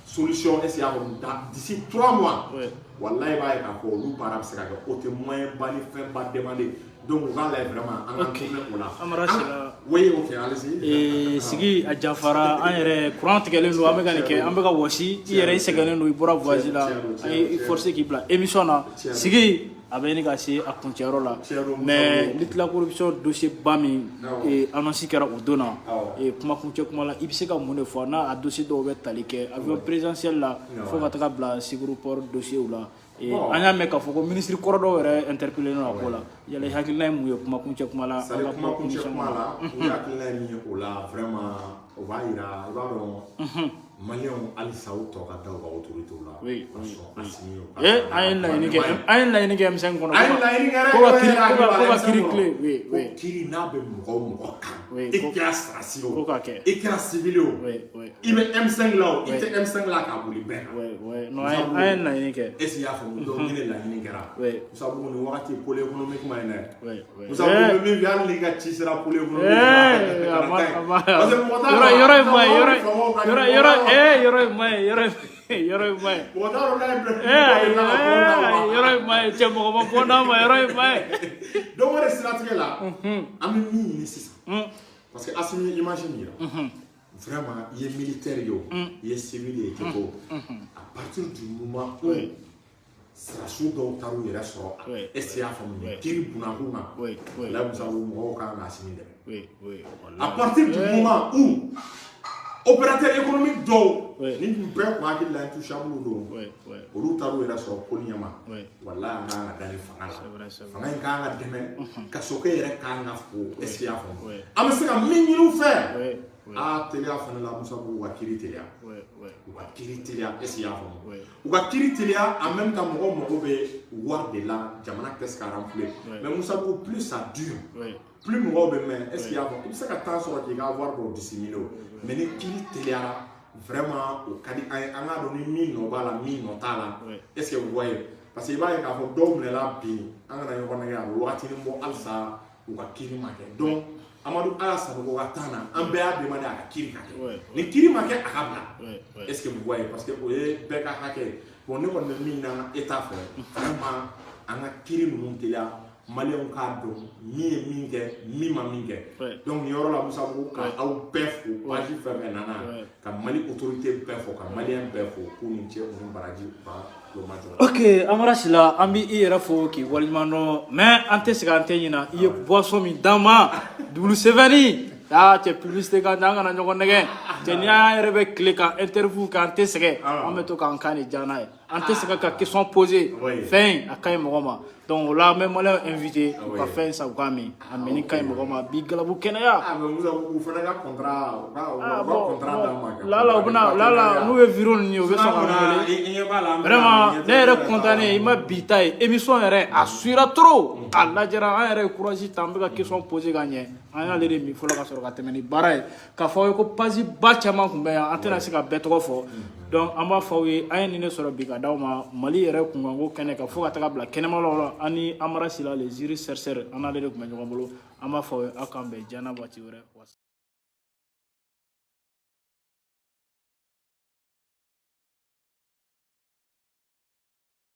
solution, est ce que i y'a faamu, dans d'ici 3 mois, walayi, i b'a ye k'a fɔ olu baara bɛ se ka kɛ, o tɛ moyen ba ni fɛn ba demander. Donc u k'a lajɛ vraiment, an ka tourner o la. Amara Sila. Oui, ok, allez-y. Sigi a janfara, an yɛrɛ courant tigɛlen don, an bɛ ka nin kɛ, an bɛ ka wɔsi, i yɛrɛ i sɛgɛnnen don, i bɔra voyage la, an ye i forcé k'i bila émission na. Sigi a bɛ ɲini ka se a kuncɛyɔrɔ la, Tiɲɛ don, mais Musa. Lutte la corruption dossier ba min annonce kɛra o don na, kuma kuncɛ kuma la, i bɛ se ka mun de fɔ n'a a dossier dɔw bɛ tali kɛ avion présidentiel la, fo ka taga bila Séguruport dossier la? Bon. An y'a mɛn k'a fɔ ko ministre kɔrɔ dɔw yɛrɛ interpellé no a ko la. Yala i hakilina ye mun ye, kuma kuncɛ kuma la? C'est à dire, An ka kuma bɔ kuncɛ émission kuma kɔnɔ. la, u hakilina ye min ye o la, vraiment, o b'a yira, i b'a dɔn, Maliyɛnw halisa u tɔ ka da u ka autorité la. Ka sɔn Assimi ye, u ka An ye laɲini kɛ, an ye laɲini kɛ M5 kɔnɔ. An ye laɲini kɛ dɛ, Ko ka kiiri, ko ka M5 kiiri kɔnɔ. tilen, oui. Ko kiiri n'a bɛ mɔgɔ o mɔgɔ kan, e kɛra sɔrɔdasi o, Ko ka kɛ. e kɛra civil o, i bɛ M5 la o, i tɛ M5 la, k'a boli bɛɛ kan. Oui, non, an ye laɲini kɛ. Est ce que i y'a faamu? Donc ni ne laɲini kɛra, Musabugu, nin wagati pôle économique ma ɲi dɛ. Musabugu, bɛ min f'i ye, hali n'i ka ci sera pôle économique ma, A ma kana taa yen. a ma Parce que mɔgɔ t'a yɔrɔ dɔn, yɔrɔ in ma ɲi, yɔrɔ faamaw ka yɔrɔ nin yɔrɔ mɔgɔ yɔrɔ in ma ɲi, yɔrɔ in ma ɲi. Mɔgɔ t'a dɔn n'a ye bila Ayi, yɔrɔ in ma ɲi, cɛ, mɔgɔ ma bɔ n'a ma, yɔrɔ in ma ɲi. Donc o de siratigɛ la, an bɛ min ɲini sisan, parce que Assimi image min yira, vraiment, i ye militaire ye o, i ye civil ye, i tɛ ko, à partir du moment où sɔrɔdasiw dɔw taar'u yɛrɛ sɔrɔ, est ce que i y'a faamu, nin kiiri bunakun kan, walayi Musa, mɔgɔw kan ka Assimi dɛmɛ. À partir du moment où opérateur économique dɔw, ni tun bɛɛ kun hakili la intouchable don, olu taar'u yɛrɛ sɔrɔ pôle ɲɛma, walayi, an kan ka da ni fanga la. C'est vrai, c'est vrai. Fanga in kan ka dɛmɛ, ka sokɛ yɛrɛ kan ka fo, est ce que i y'a faamu? An bɛ se ka min ɲini u fɛ, aa, teliya fana la, Musa, u ka kiiri teliya. U ka kiiri teliya, est ce que i y'a faamu? U ka kiiri teliya. En même temps, mɔgɔw mago bɛ wari de la, jamana tɛ se ka remplir. Mais Musa, plus ça dure, plus mɔgɔw bɛ mɛn, est ce que i y'a faamu, i bɛ se ka temps sɔrɔ k'i ka wari dɔw dissimuler o. Mais ni kiiri teliyara, vraiment, o ka di an ye, an k'a dɔn ni min nɔ b'a la, min nɔ t'a la. Est ce que vous voyez? Parce que i b'a ye k'a fɔ dɔw minɛla bi, an kana ɲɔgɔn nɛgɛ, a bɛ wagatinin bɔ halisa u ka kiiri ma kɛ. Donc Amadu Aya Sanogo ka temps na, an bɛɛ y'a demandé a ka kiiri ka kɛ. Ni kiiri ma kɛ, a ka bila. Est ce que vous voyez? Parce que o ye bɛɛ ka hakɛ ye. Bon, ne kɔni bɛ min na État fɛ, vraiment, an ka kiiri ninnu teliya, Maliyɛnw k'a dɔn min ye min kɛ, min ma min kɛ. Donc nin yɔrɔ la, Musabugu, ka aw bɛɛ fo, page fɛn fɛn nana, ka Mali autorité bɛɛ fo, ka Maliyɛn bɛɛ fo, k'u ni ce, u ni baraji, u ka Ok, Amara Sila, an b'i i yɛrɛ fo k'i waleɲuman dɔn, mais an tɛ segin, an tɛ ɲina i ye boisson min d'an ma, double sɛbɛnni. Aa cɛ, publicité kan, an kana ɲɔgɔn nɛgɛ. Cɛ, n'i y'an yɛrɛ bɛ tile ka interview kɛ, an tɛ sɛgɛn, an bɛ to k'an kan de diya n'a ye, an tɛ sɛgɛn ka question poser. Fɛn in a ka ɲi mɔgɔ ma. Donc o la, an bɛ maliyɛnw invité u ka fɛn san, u k'a min, a minni ka ɲi mɔgɔ ma, a b'i galabu kɛnɛya. Ah, mais Musa, u fana ka contrat, u ka contrat d'an ma. Lala u bɛna, lala n'u ye vidéo ninnu ye, u bɛ sɔn ka n wele. Vraiment, ne yɛrɛ content ne i ma bi ta ye. Émission yɛrɛ a suira trop, a lajɛra, an yɛrɛ ye courage ta, an bɛ ka question poser ka ɲɛ. An y'ale de min fɔlɔ ka sɔrɔ ka tɛmɛ ni baara ye. K'a fɔ aw ye ko page ba caman tun bɛ yan, an tɛna se ka bɛɛ tɔgɔ fɔ. Donc an b'a fɔ aw ye, an ye nin de sɔrɔ bi ka d'aw ma Mali yɛrɛ kunkanko kɛnɛ kan, fo ka taga bila kɛnɛmalaw la. An ni Amara Sila, les jurys chercheurs, an n'ale de tun bɛ ɲɔgɔn bolo. An b'a fɔ aw ye, aw k'an bɛn diɲɛ na waati wɛrɛ.